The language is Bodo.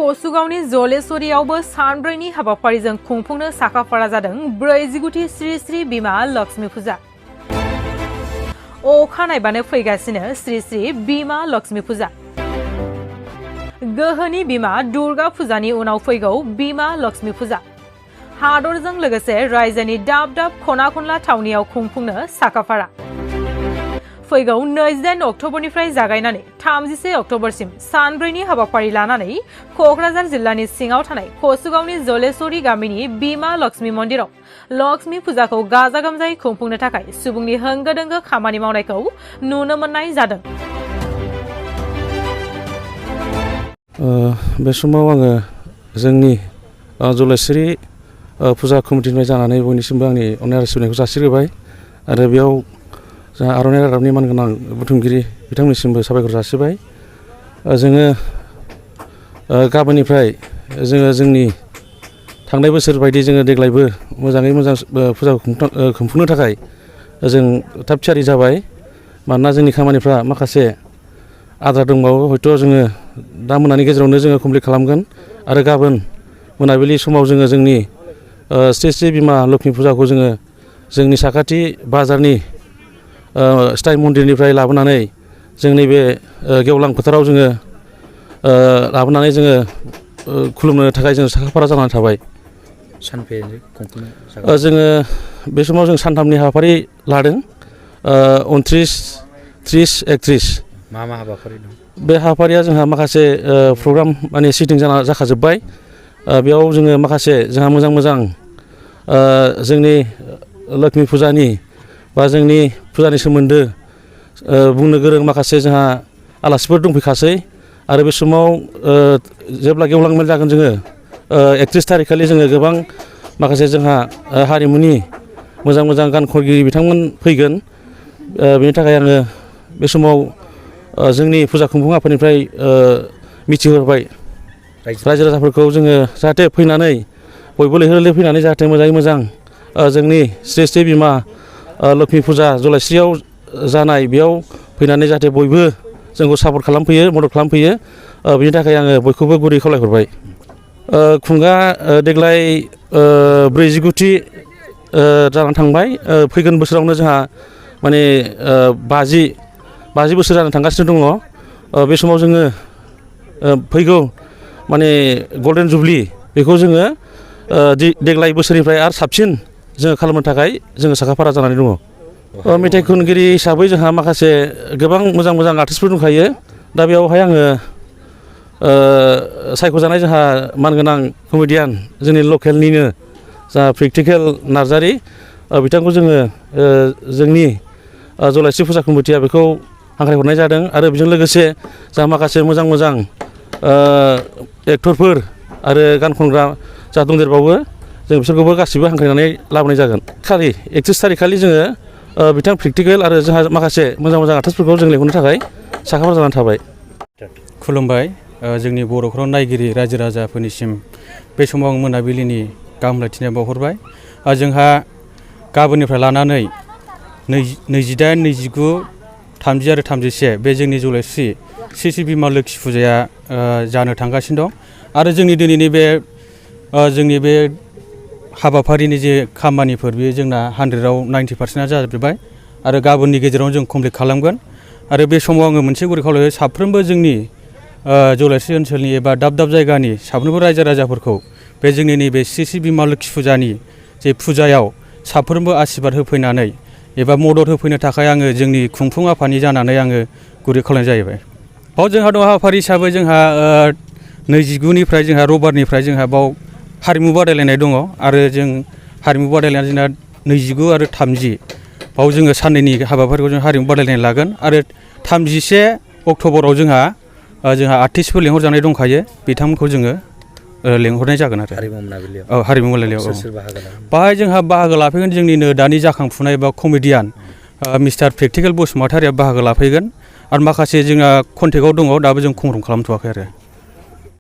कसुगावनि जलेश्वरीयावबो सानब्रैनि हाबाफारिजों खुंफुंनो साखाफारा जादों 49थि श्री श्री बिमा लक्ष्मी फुजा। अखानायबानो फैगासिनो श्री श्री बिमा लक्ष्मी फुजा। गोहोनि बिमा दुर्गा फुजानि उनाव फैगौ बिमा लक्ष्मी फुजा। हादरजों लोगोसे रायजोनि दाब दाब खना खनला थावनियाव खुंफुंनो साखाफारा। फैगौ 29 अक्ट'बरनिफ्राय जागायनानै 30 अक्ट'बरसिम सानब्रैनि हाबाफारि लानानै क'क्राझार जिल्लानि सिङाव थानाय कसुगावनि जलेश्वरी गामिनि बिमा लक्ष्मी मन्दिराव लक्ष्मी फुजाखौ गाजा गोमजायै खुंफुंनो थाखाय सुबुंनि होंगो दोंगो खामानि मावनायखौ नुनो मोननाय जादों। बे समाव आङो जोंनि जलेश्वरी फुजा कमिटिनिफ्राय जानानै बयनिसिमबो आंनि अननाय आरो सिबिनायखौ जासिग्रोबाय आरो बेयाव जोंहा आर'नाइ रादाबनि मानगोनां बुथुमगिरि बिथांमोननिसिमबो साबायखर जासिबाय। जोङो गाबोननिफ्राय जोंनि थांनाय बोसोर बायदि जोङो देग्लायबो मोजाङै मोजां फुजाखौ खुंफुंनो थाखाय जों थाब थियारि जाबाय। मानोना जोंनि खामानिफ्रा माखासे आद्रा दंबावो, हयथ' जोङो दा मोनानि गेजेरावनो जोङो कमप्लिट खालामगोन आरो गाबोन मोनाबिलि समाव जोङो जोंनि श्री श्री बिमा लक्ष्मी फुजाखौ जोङो जोंनि साखाथि बाजारनि स्थाइ मन्दिरनिफ्राय लाबोनानै जोंनि बे गेवलां फोथाराव जोङो लाबोनानै जोङो खुलुमनो थाखाय जों साखाफारा जानानै थाबाय। जोङो बे समाव जों सानथामनि हाबाफारि लादों। 29, 30, 31 मा हाबाफारि दं? बे हाबाफारिया जोंहा माखासे प्रग्राम माने सिटिं जाखाजोब्बाय। बेयाव जोङो माखासे जोंहा मोजां जोंनि लक्ष्मी फुजानि बा जोंनि फुजानि सोमोन्दो बुंनो गोरों माखासे जोंहा आलासिफोर दंफैखासै आरो बे समाव जेब्ला गेवलां मेल जागोन जोङो 31 थारिखखालि जोङो गोबां माखासे जोंहा हारिमुनि मोजां गान खनगिरि बिथांमोन फैगोन। बेनि थाखाय आङो बे समाव जोंनि फुजा खुंफुं आफादनिफ्राय मिथिहरबाय रायजो राजाफोरखौ जोङो जाहाथे फैनानै बयबो लैहोर फैनानै जाहाथे मोजाङै मोजां जोंनि श्री श्री बिमा लक्ष्मी फुजा जलायस्रियाव जानाय बेयाव फैनानै जाहाथे बयबो जोंखौ सापर्ट खालामफैयो, मदद खालामफैयो। बिनि थाखाय आङो बयखौबो गुरै खावलायहरबाय। खुंगा देग्लाय 49थि जानानै थांबाय। फैगोन बोसोरावनो जोंहा माने 50 बोसोर जानो थांगासिनो दङ। बे समाव जोङो फैगौ माने गल्डेन जुबलि बेखौ जोङो देग्लाय बोसोरनिफ्राय आरो साबसिन जोङो खालामनो थाखाय जोङो साखाफारा जानानै दङ। मेथाइ खनगिरि हिसाबै जोंहा माखासे गोबां मोजां आर्टिस्टफोर दंखायो। दा बेयावहाय आङो सायख'जानाय जोंहा मानगोनां कमेडियान जोंनि लकेलनिनो जा प्रेक्टिकेल नार्जारि बिथांखौ जोङो जोंनि जलायस्रि फुजा कमिटिया बेखौ हांख्रायहरनाय जादों आरो बेजों लोगोसे जोंहा माखासे मोजां एक्टरफोर आरो गान खनग्रा जा दंदेरबावो जों बिसोरखौबो गासिबो हांख्रायनानै लाबोनाय जागोन। 31 थारिख खालि जोङो बिथां प्रेक्टिकेल आरो जोंहा माखासे मोजां आर्टिस्टफोरखौ जों लेंहरनो थाखाय साखाफारा जानानै थाबाय। खुलुमबाय। जोंनि बर'फोराव नायगिरि रायजो राजाफोरनिसिम बे समाव मोनाबिलिनि गाहाम हामलायथिनाय बावहरबाय। जोंहा गाबोननिफ्राय लानानै 28, 29, 30 आरो 31 बे जोंनि जलायस्रि श्री श्री बिमा लोक्षि फुजाया जानो थांगासिनो दं आरो जोंनि दिनैनि बे हाबाफारिनि जे खामानिफोर बेयो जोंना 100आव 90% जाजोबबाय आरो गाबोननि गेजेरावनो जों कमप्लिट खालामगोन। आरो बे समाव आङो मोनसे गुरै खावलायो साफ्रोमबो जोंनि जलायस्रि ओनसोलनि एबा दाब जायगानि साफ्रोमबो रायजो राजाफोरखौ बे जोंनि नैबे श्री श्री बिमा लोक्षि फुजानि जे फुजायाव साफ्रोमबो आशीर्बाद होफैनानै एबा मदद होफैनो थाखाय आङो जोंनि खुंफुं आफादनि जानानै आङो गुरै खावलायनाय जाहैबाय। जोंहा दं हाबाफारि हिसाबै जोंहा 29निफ्राय जोंहा रबिबारनिफ्राय जोंहा बाव हारिमु बादायलायनाय दङ आरो जों हारिमु बादायलायनाया जोंना 29 आरो 30 बाव जोङो साननैनि हाबाफारिखौ जों हारिमु बादायलायनाय लागोन आरो 31 अक्ट'बराव जोंहा आर्टिस्टफोर लेंहरजानाय दंखायो बिथांमोनखौ जोङो लेंहरनाय जागोन आरो हारिमु मोनाबिलियाव बाहाय जोंहा बाहागो लाफैगोन जोंनिनो दानि जाखांफुनाय बा कमेडियान मिस्टार प्रेक्टिकेल बसुमतारिया बाहागो लाफैगोन आरो माखासे जोंहा कन्टेक्टआव दङ दाबो जों कनफार्म खालामथ'वाखै आरो